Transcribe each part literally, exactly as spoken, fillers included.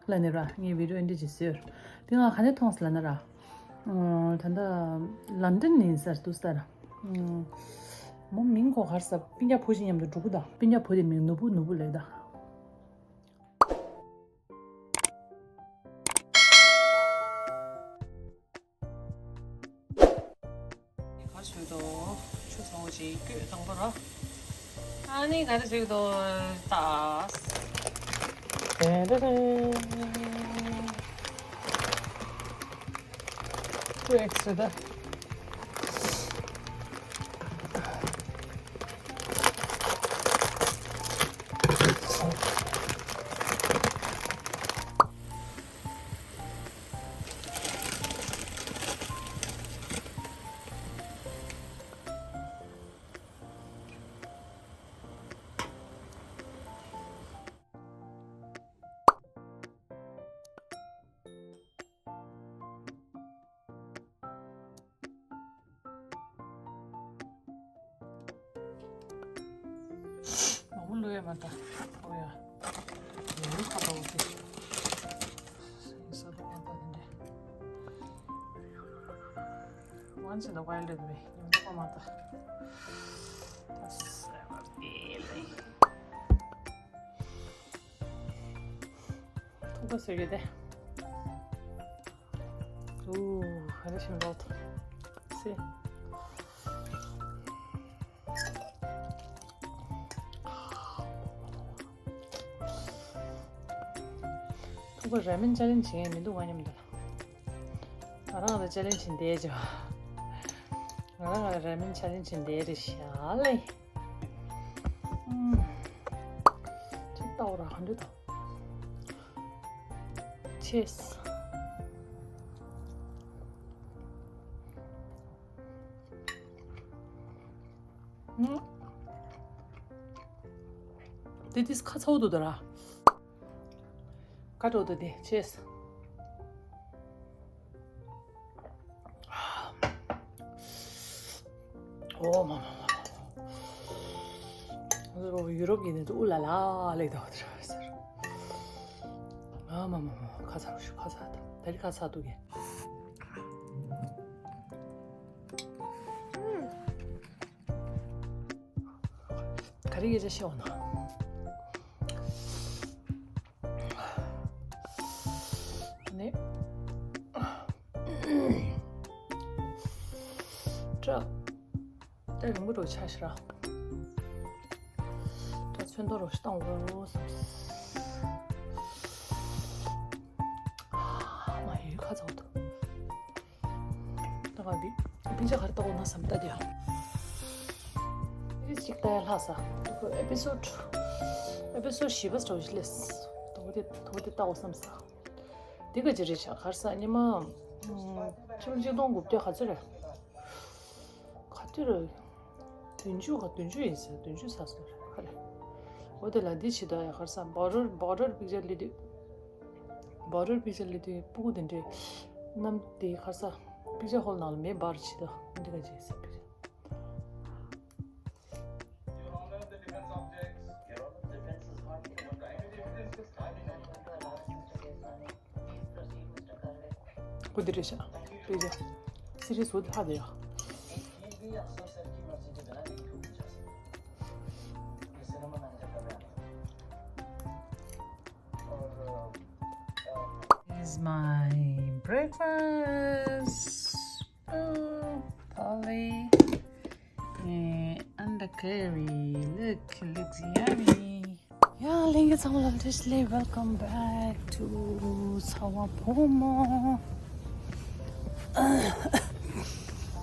ལ་ནི་ར་ངའི་བི་ཌིའོ་འདི་ཅིག་བཟོས། དེ་ང་ག་ནས་མཐོང་སོང་ལབ་ན་ར། ཨ། ད་ལྟ་ལན་ཌན་ནས་ཡིན་ས་རེད་འདུག་ས་ར། ཨ། མོ་མིང་གོ་གར་ས་སྤུན་ཀྱག་བུ་ཅིག་མཉམ་དུ་འགྲོ་གི་འདུག་སྤུན་ཀྱག་བུ་དེ་མིང་ནོར་བུ་ནོར་བུ་ལབ་ད། ག་ཞུ་དོ། ཆུ་ཚ་བོ་ཅིག་སྐྱོད་དང་པོ་ར། ཨ་ནི་ག་རེ་ཞུ་དོ། ད། ཏེ་རེ་རེ། ཀུ་ཨེག་སི་རེད་ད། མང་པོ་བླུགས་ཡ་མ་རེད་ད། ཨོ་ཡ། ཡང་ཁ་པར་འོ་དེ། ས་ཡི་ས་རུ་ཨ་པ་དེ་འདྲ། Once in a while དེ་རེད། ཉུང་ཉུང་པ་མ་རེད་ད། ད་ས་ཡ་མ་རེད་ལེ། ཐུག་པ་བཟོས་ཡོད་དེ། ཨོ། ཧ་རེ་ཤིང་རོགས་སེ། ཐུག་པ་ར་མེན་ཅ་ལེན་བྱེད་མཁན་མི་འདུག་ང་མཉམ་དུ། ང་རང་ལ་ཅ་ལེན་བྱེད་བསྡད་ཅོ། ང་རང་ལ་ར་མེན་ཅ་ལེན་བྱེད་བསྡད་རེད་ཤག་ལེ། ཨུམ། ཅིག་ལྟ་བ་ར་ག་འདྲ་དང་། Cheers། ཨུམ། དེ་དེས་ཁ་ཚ་བོ་འདུག་ད་ར། ཁ་དྲོ་འདུག་དེ། Cheers། ཨོ་མ་མ་མ་མ། ཡུ་རོབ་ཡིན་ནས་དུ་ཨུ་ལ་ལ་ལེགས་དང་དེ་ར་ཟེར། ཨ་མ་མ་མ། ཁ་ཚ་རུ་ཤུ། ཁ་ཚ་ད་ད་རི་ཁ་ཚ་འདུག་གས། ག་རེ་སྐད་ཆ་བཤད་འོང་ན། ནི། སྐྲ། ད་རིང་པོ་འགྲོ་ཆ་ཤི་ར། ད་ཚོན་མདོག་རོ་ཞིག་བཏང་དགོས་བསམ། མ་ཡུལ་ཁ་ཚ་བོ་འདུག་ད་ག་དེ་སྤུན་ཆ་ག་རེ་ལྟ་དགོས་ན་བསམ་ལྟ་དེ་ཡང་། ཨེ་ཅིག་ལྟ་ཡ་ལྷག་ས། ཨེ་པི་སོ་ཌི། ཨེ་པི་སོ་ཌི་བཞི་པ་འདྲ་བོ་ཞིག་སླེབས། དོ་དེ་དོ་དེ་ལྟ་དགོས་བསམ་ས། དེ་ག་ཅི་རེད་ཤག་ག་རེ་ཟ། ཉི་མ་ཁྲི་གཅིག་སྟོང་དགུ་བརྒྱ་ག་ཚོད་རེད། ག་དུས་རེད། བདུན་ཅུ་ག་བདུན་ཅུ་ཡིན་ཟེར། བདུན་ཅུ་ཟ་སོང་རེད་ག་རེ། འོ་དེ་ལ་འདི་བྱེད་ད་ཡ་ག་རེ་ཟ། བོ་ཌར་བོ་ཌར་པིག་ཅར་ལི་དུས། བོ་ཌར་པིག་ཅར་ལི་དུས་སྤུ་གུ་དེ་འདྲས་རྣམས་དེ་ག་རེ་ཟ། པིག་ཅར་ཧོལ་ནང་ལ་མེ་འབར་བྱེད་ད་འདི་ག་ཅི་ཟེར་པིག་ཅར། ཁོ་འདི་རེད་ཤག་དཔེ་ཆ། སི་རི་སི་བོ་དེ་ཧ་དེ་ཡ། Is my breakfast. Oh, Polly. Eh, and the curry. Look, looks yummy. ཡ། ལྷན་རྒྱས་ཚང་མ་ལ་བཀྲ་ཤིས་བདེ་ལེགས། Welcome back to ཚ་བ་ཕོ་མོ།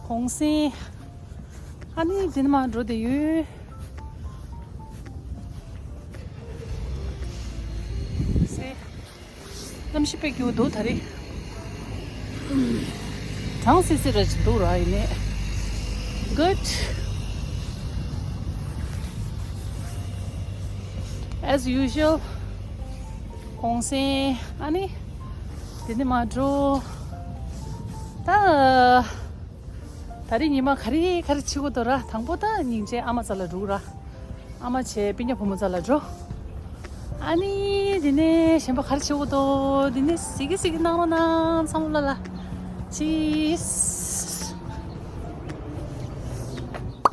གུང་སེང་། ཨ་ནི་འདི་ནས་མར་འགྲོ་བསྡད་ཡོད། སེ། གནམ་གཤིས་དཔེ་སྐྱིད་པོ་འདུག་ད་རེས། གྲང་སི་སི་ར་ཅིག་འདུག་ར་ཡིན་ནའི། Good as usual. གུང་སེང་ཨ་ནི། དེ་ནས་མར་འགྲོ། ད། ད་རེས་ཉི་མ་ག་རེ་ག་རེ་བྱེད་དགོས་འདུག་ར། དང་པོ་ད་སྙིང་རྗེ་ཨ་མ་རྩ་ལ་འགྲོ་ར། ཨ་མ་བྱས་སྤུན་ཀྱག་བུ་མོ་རྩ་ལ་འགྲོ། ཨ་ནི་དེ་ནས་གཞན་པ་ག་རེ་བྱེད་དགོས་འདུག་དེ་ནས་གཟིགས་གཟིགས་གནང་རོགས་གནང་། ཚང་མ་ལ་ལ་ཅིས།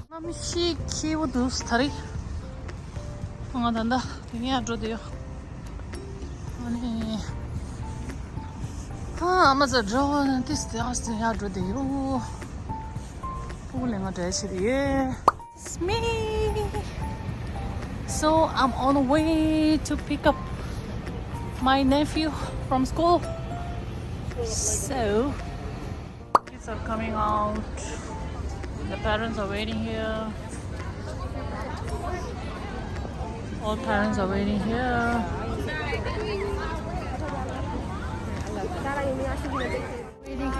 གནམ་གཤིས་སྐྱིད་པོ་འདུག་ད་རེས། ང་ད་ལྟ་དེ་ནས་ཡར་འགྲོ་བསྡད་ཡོད། ཨ་ནི། ཨ་མ་ཚ་འགྲོ་ན་ཏིས་ཏེ་ཨ་སྟེ་ཡར་འགྲོ་བསྡད་ཡོད། ཨོ་ལས་ང་འདྲ་ཞིག་རེད། It's me. So I'm on the way to pick up my nephew from school. So kids are coming out. The parents are waiting here. All parents are waiting here. Waiting.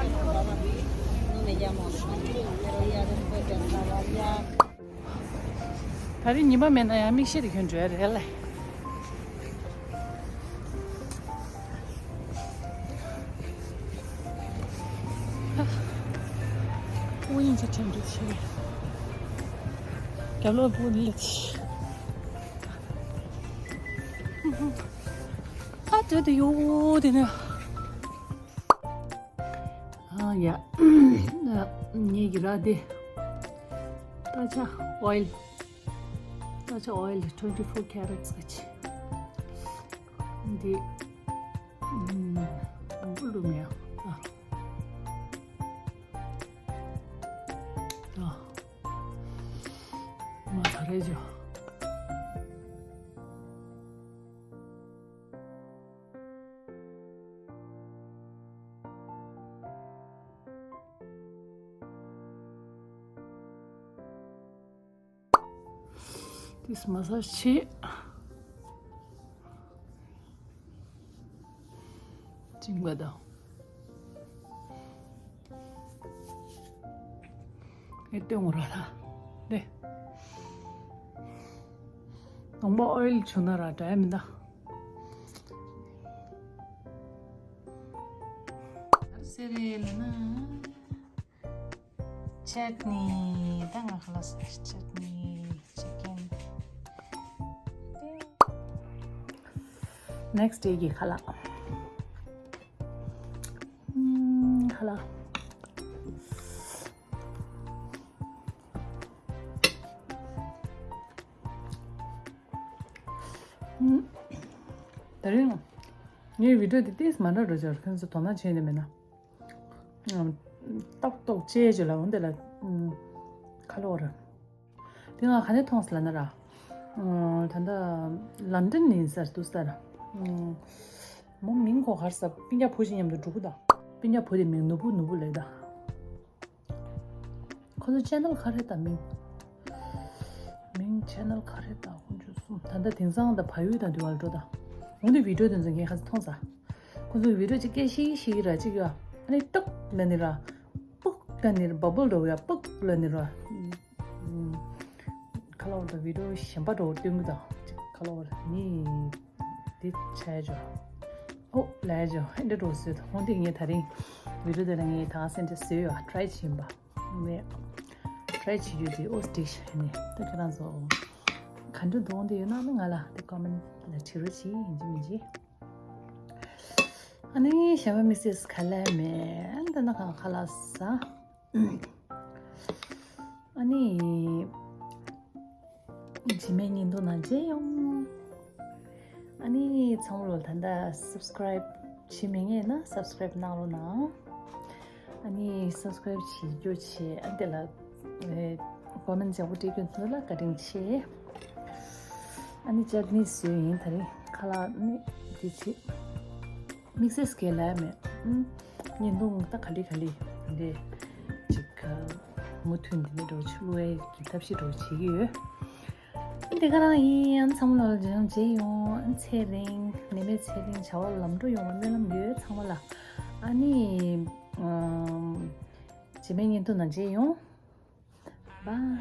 ད་རེས་ཉི་མ་མེད་ན་ཡང་མིག་ཤེལ་དེ་གྱོན་འགྲོ་ཡ་རེད་ལ། དབུགས་ཡིན་ཆ་ཆེན་འགྲོ་ཆེ། རྒྱབ་ལོགས་དབུགས་ལས་ཆེ། ཨ་དེ་དེ་ཡོ་དེ་ནས། ཨ་ཡ། ངེད་ཀྱི་ར་དེ། ཏ་ཆ་ཨོ་ཡིལ། ཏ་ཆ་ཨོ་ཡིལ་twenty four carats ག་ཆེ། འདི། ཨུམ། འབུ་ལུ་མེ་ཨ། ཨ། མ་ཐ་རེ་ཇོ། This massage ཆེ། ཅིང་བ་དང་། ཨེ་ཏེ་ངོ་ར་ལ། ལེ། གདོང་པ་ཨོ་ཡིལ་བྱུང་ན་ར་འདྲ་ཡ་མི་འདའ། ཨ་སེ་རེ་ལ་ན། ཅེ་ཊི་ནི། ད་ང་ཁ་ལག་ཟ། ཅེ་ཊི་ནི། ཅི་ཀེན། ནེག་སི་ཌེ་གི་ཁ་ལག་ཨུམ། ཁ་ལག་ཨུམ། ད་རིང་ངའི་བི་ཌིའོ་དེ་ཏིས་མ་འདྲ་འགྲོ་ཆར་ཁོང་ཚོ་དོ་སྣང་བྱས་ནས་མེད་ན། ཏོག་ཏོག་ཅེས་བྱོས་ལ་འོན་ཏེ་ལ། ཁ་ལོ་ར། དེ་ང་ག་ནས་མཐོང་སི་ལ་ན་ར། ད་ལྟ་ལན་ཌན་ནས་ཡིན་ས་རེད་འདུག་ས་ར། མོ་མིང་གོ་གར་ས་སྤུན་ཀྱག་བུ་ཞིག་མཉམ་དུ་འགྲོ་གི་ད། སྤུན་ཀྱག་བུ་དེ་མིང་ནུ་བུ་ནུ་བུ་ལེགས་ད། ཁོ་ཚོ་ཅེ་ནལ་ག་རེ་ད་མིང་། མིང་ཅེ་ནལ་ག་རེ་ད་ཁོང་ཚོ་གསུམ། ད་ལྟ་དེང་སང་ད་བལ་ཡུལ་དང་འདི་བར་འགྲོ་ད། འོན་ཏེ་བི་ཌིའོ་དེ་ཚོ་ངས་ཁ་ཚ་མཐོང་ས། ཁོང་ཚོའི་བི་ཌིའོ་གཅིག་སྐད་ཤིག་ཤིག་ར་གཅིག་ཡོད། ཨ་ནི་ཏུག་ལ་ནི་ར། པུག་ལ་ནི་ར་བ་བུལ་འགྲོ་ཡ་པུག་ལ་ནི་ར། ཁ་ལོ་བར་དུ་བི་ཌིའོ་གཞན་པ་འགྲོ་བར་སྟོན་གི་དང་གཅིག་ཁ་ལོ་བར་མི་འདི་ཆ་ཡ་ཇོ། ཨོ་ལ་ཡ་ཇོ་ཨེ་འདྲ་འགྲོ་བཟོས་དང་འོན་ཏེ་ངས་ད་རིང་བི་ཌིའོ་དེ་ལ་ངས་ད་སེན་ཏེ་བཟོས་ཡོད། ཊ་རའི་བྱིན་པ་ངས་ཊ་རའི་བྱེད་རྒྱུ་དེ་ཨོ་སི་ཊི་ཤ་ནས་ད་ཁྱེད་རང་ཚོ་ག་འདྲ་འདུག་འདི་ཡོད་ན་ང་ལ་དེ་ཀོ་མེན་ལ་བྲིས་རོགས་བྱེད་ཡིན་གཅིག་མིན་གཅིག་ཨ་ནི་གཞན་པ་མི་སེས་ག་ལ་མེད་འདི་ན་གང་ཁ་ལག་ཟ། ཨ་ནི་རྗེས་མའི་བརྙན་ཐུང་ནང་མཇལ་ཡོང་། ཨ་ནི་ཚང་མ་ལོ་ད་ལྟ་སབ་སི་ཀ་རའིབ་བྱེད་མེད་ངེས་ན་སབ་སི་ཀ་རའིབ་གནང་རོགས་གནང་། ཨ་ནི་སབ་སི་ཀ་རའིབ་བྱེད་རྒྱུ་བྱེད་ཨ་དེ་ལ་ཀོ་མེན་ཇག་པོ་སྤྲད་རྒྱུ་འདུག་ལ་བཀའ་དྲིན་ཆེ། ཨ་ནི་ཅ་ཊི་ནི་བཟོས་ཡིན། ད་རིང་ཁ་ལག་ནི་དེ་བྱེད། དམིགས་བསལ་སྐད་ལ་མེད། ཨུམ། བརྙན་ཐུང་ད་ག་ལེ་ག་ལེ་འདི་ཅིག་མུ་མཐུད་འདི་ནས་འགྲོ་ཆུ་བའི་གི་ཐབས་ཤེས་འགྲོ་བྱེད་ཀྱི་ཡོད། འདི་ག་རང་ཡིན། ཨ་ཚང་མ་ལ་ལྗང་མཇལ་ཡོང་། ཨ་ཚེ་རིང་ནད་མེད་ཚེ་རིང་བྱ་བ་ལམ་འགྲོ་ཡོང་བའི་སྨོན་ལམ་ཡོད་ཚང་མ་ལ། ཨ་ནི་ཨམ། རྗེས་མའི་བརྙན་ཐུང་ནང་མཇལ་ཡོང་། Bye.